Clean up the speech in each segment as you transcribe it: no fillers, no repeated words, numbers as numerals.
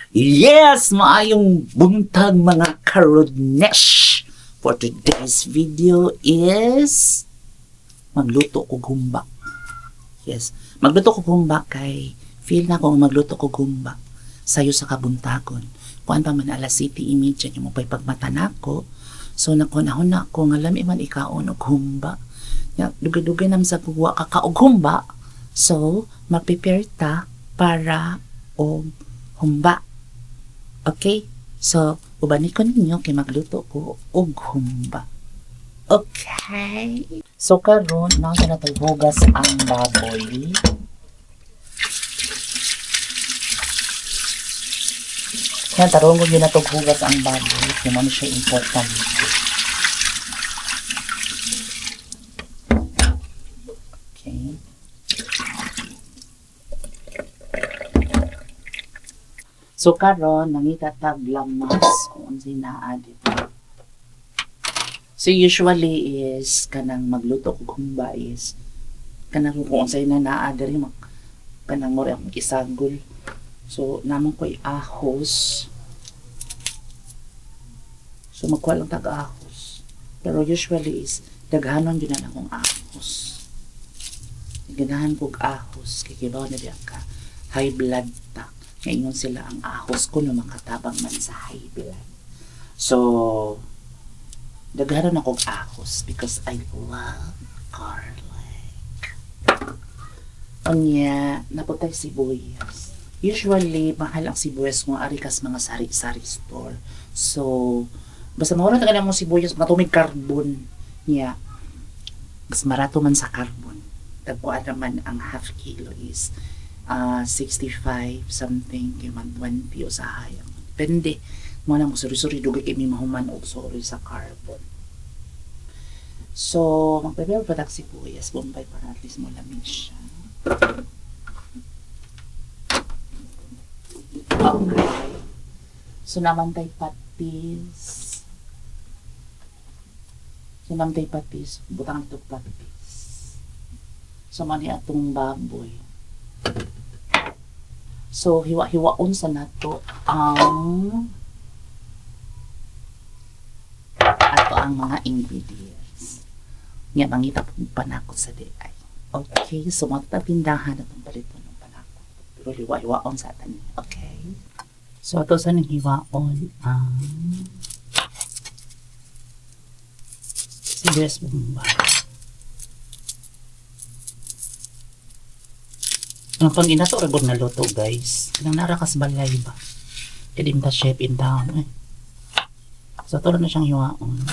Yes, maayong buntag mga karudnesh. For today's video is magluto ko humba. Yes, magluto ko humba kay feel na ko nga magluto ko humba sayo sa kabuntagon. Kuan pa man alas city image yung mo pa'y pagmata nako. So nakunahon na ako nga lami man ikaon og humba. Ya, dugay-dugay nam sa kuwa kakaog humba. So, mag-prepare ta para og humba. Okay? So, ubani ko ninyo kay magluto ko og humba. Okay. So karon na sa natong hugas ang baboy. Yan, tarong ko yun natong hugas ang baboy. Kaya mo na siya important. Okay. So karon nangita tag lamas kung unsay naa dito. So usually is kanang magluto og humba is kanang kung unsay na naa diri mag kanang mo akong isagol. So namon ko'y ahos. So magkuha lang tag ahos. Pero usually is daghanon gyud na akong ahos. Ganahan kog ahos kay kibaw na diya ka high blood ta. Ngayon sila ang ahos ko no makatabang man sa high blood. So daghanon akong ahos because I love garlic. Unya, naputay sibuyas. Usually, mahal ang sibuyas kung ari kas mga sari-sari store. So, basta mahura na ka mong sibuyas, matumig carbon. Niya, mas marato man sa carbon. Tagpuan naman ang half kilo is 65 something, kay 120 o sa hayang. Depende. Mo na mo suri-suri dugay kay mi mahuman og sorry sa carbon. So, magprepare pa tag sibuyas, Bombay para at least mo lamig siya. Okay. So, naman tay patis. So, naman tay patis. Butang ito patis. So, mani atong baboy. So, hiwa-hiwaon sa nato ang ato ang mga ingredients. Nga mangita po panakot sa DI. Okay, so matatindahan atong paliton ng panakot. Pero hiwa-hiwaon sa atan. Okay? So, ato sa nang hiwaon ang sibuyas bombay. Ang pang ina to, ragod na luto, guys. Kanang narakas balay ba? Kaya ta chef in town, eh. So, ato na siyang hiwaon.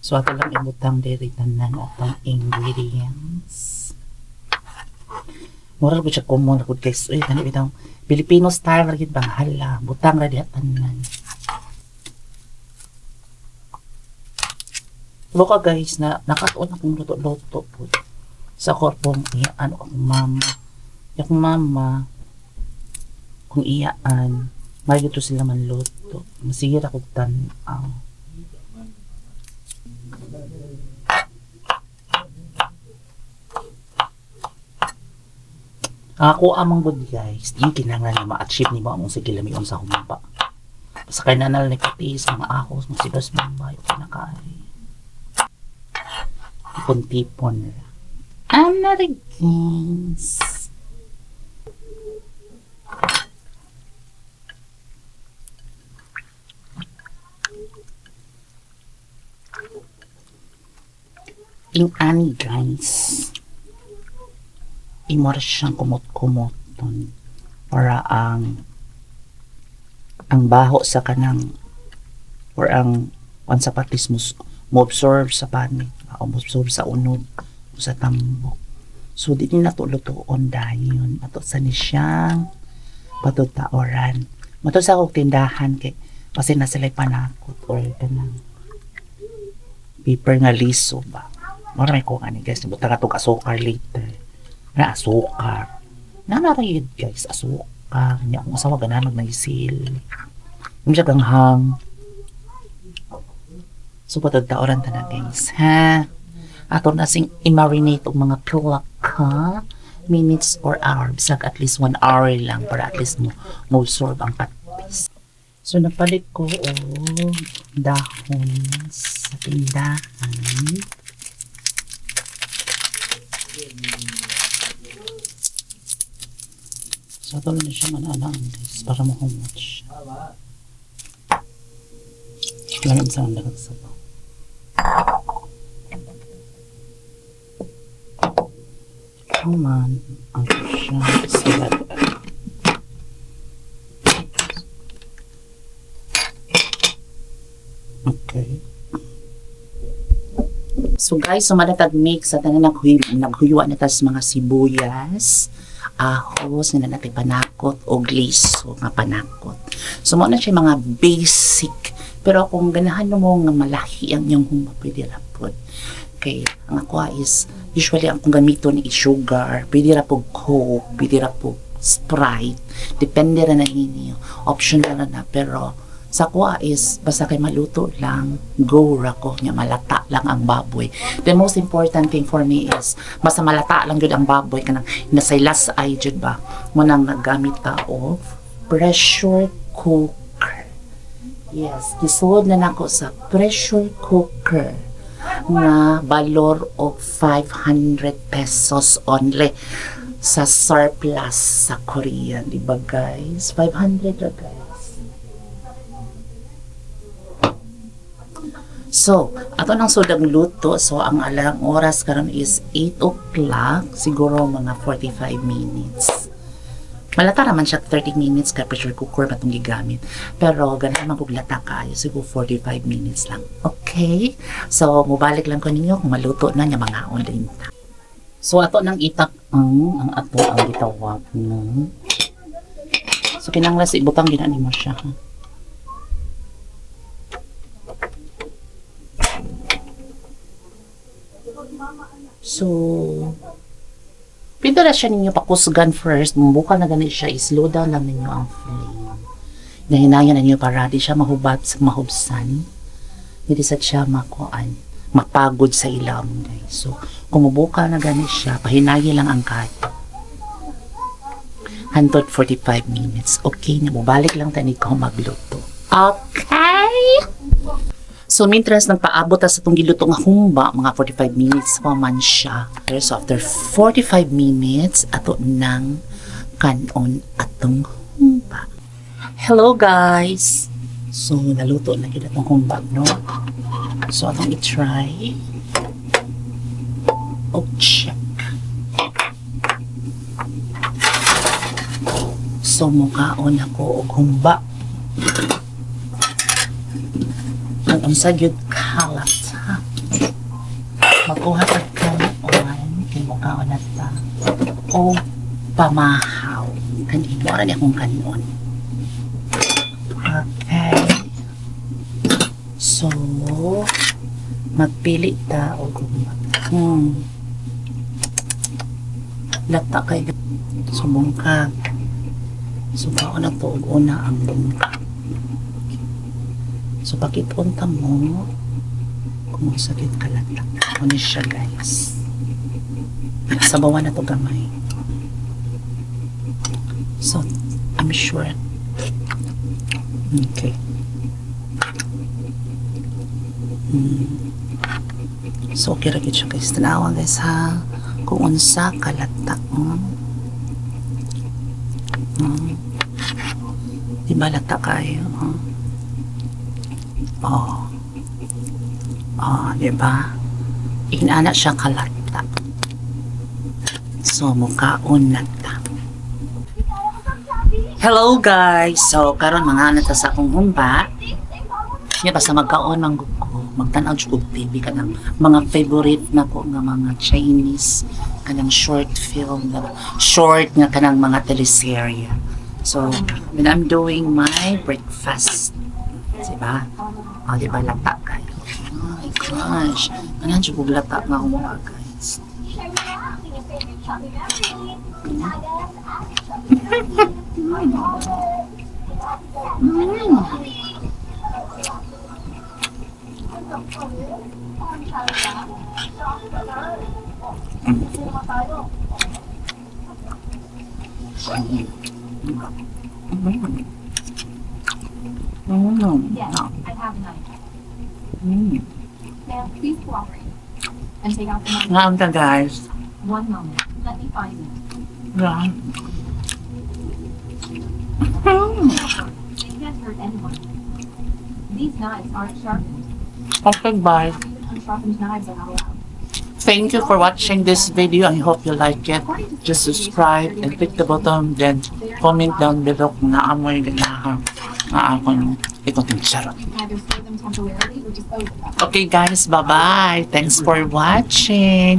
So, ato lang ibutang diri tanan atong ingredients. Mura ko siya common ako guys. Uy, kani bitang Filipino style ra gid bang hala, butang ra diha tanan. Buka guys na nakatuon akong luto-luto po. Sa korpong iyaan akong mama. Yung mama kung iyaan, mayo to sila manluto. Masige ra kog tan-aw. Ang ako amang good guys, di kinahanglan na ma-achieve nimo ang unsay gilamion sa humba. Basta kay nanal ni patis, mga ahos, mga sibas, bombay, okay na kaay. Tipon-tipon ra. I'm not against. Ing ani guys, imo ra siyang kumot-kumoton para ang baho sa kanang or ang kwan sa patis mo mo absorb sa panit o mo absorb sa unod o sa tambok. So di ni nato lutoon dayon ato sa ni siyang patutaoran. Mato sa akong tindahan kay kasi na sila panakot or kanang paper nga liso ba. Mura may kuha ni guys, butang atong asukar later. Na asukar. Nanarayid guys, asukar. Nya akong asawa ganahan magmaisil. Yung siya ganghang. So patagtaoran ta na guys, ha? Ato na sing i-marinate og mga pilak ha? minutes or hour. Bisag at least 1 hour lang para at least mo mo-absorb ang patis. So napalit ko og dahon sa tindahan. So ato na siya mananaan, guys, para mahumot siya. Lamig sa ang dagat sa sabaw. Human ang siya sila. Okay. So guys, so malatag mix sa tanan, naghuywa na tas mga sibuyas, ahos na natay panakot o liso nga panakot. So mo na siya mga basic. Pero kung ganahan mo nga malahi ang iyong humba, pwede ra pod. Kay ang ako is usually ang kung gamiton is sugar, pwede ra po Coke, pwede ra po Sprite. Depende ra na ninyo. Optional na na, pero sa kuha is basta kay maluto lang, go ra ko nya, malata lang ang baboy. The most important thing for me is basta malata lang jud ang baboy, kanang nasaylas ay jud ba mo nang naggamit ta og pressure cooker. Yes, gisulod na nako sa pressure cooker nga valor og 500 pesos only sa surplus sa Korea, di ba, guys? 500 ra, guys. So, ato nang sudang luto. So, ang alang oras karon is 8 o'clock. Siguro mga 45 minutes. Malata raman siya 30 minutes kay pressure cooker ba itong gigamit. Pero ganahan man kog lata kaayo. Siguro 45 minutes lang. Okay? So, mubalik lang ko ninyo kung maluto na niya, mga din ta. So, ato nang itak ang ato ang gitawag na. So, kinanglan sa ibutang ginani mo siya. Ha? So, pwede na siya ninyo pakusgan first. Bukal na ganit siya, i-slow down lang ninyo ang flame. Nahinayan na ninyo para di siya mahubat sa mahubsan. Hindi sa siya makuan, mapagod sa ilam, guys. So, kung mubukal na ganit siya, pahinayin lang ang kaya. Hantod 45 minutes. Okay na, mubalik lang tayo ko magluto. Okay! So, mintras nagpaabot ta sa itong giluto nga humba, mga 45 minutes pa man siya. So, after 45 minutes, ato nang kanon atong humba. Hello, guys! So, naluto na gyud atong humba, no? So, atong i-try. Oh, check. So, mukaon ako og humba. Ang unsa gyud kalat, ha? Magkuha tag kanon kay mukaon na ta. O pamahaw. Kanin mo ra ni akong kanon. Okay. So, magpili ta og humba. Lata kay so bungkag. So, kaon na to og una ang bungkag. So, pakit-on ta mo kung sakit kalata. Ano siya, guys. Sabawan na to gamay. So, I'm sure. Okay. So, okay ra gyud siya, guys. Tanawa, guys, ha. Kung unsa kalata. Di ba lata kayo? Oh. Oh, di ba? Inana siya kalata. So, mukaon na ta. Hello, guys! So, karon mga ta sa akong humba. Nya basta magkaon man gud ko, magtan-aw jud og TV kanang mga favorite na ko nga mga Chinese kanang short film, short nga kanang mga teleserye. So, when I'm doing my breakfast, diba? Oh, diba lata kayo? Oh my gosh. Ano jud og lata nga humba, guys? Yes, I have a knife. Ma'am, please cooperate. And take out the money. Ngaon ta, guys. One moment. Let me find it. Yeah. They can't hurt anyone. These knives aren't sharpened. Okay, bye. Even unsharpened knives are not allowed. Thank you for watching this video. I hope you like it. According to Just State subscribe Aviation and click the Security button, then regulations, they are not comment allowed. down below kung naa moy ganahan nga akong ikutin charot. You can either store them temporarily or dispose of them. Okay guys, bye-bye. Thanks for watching.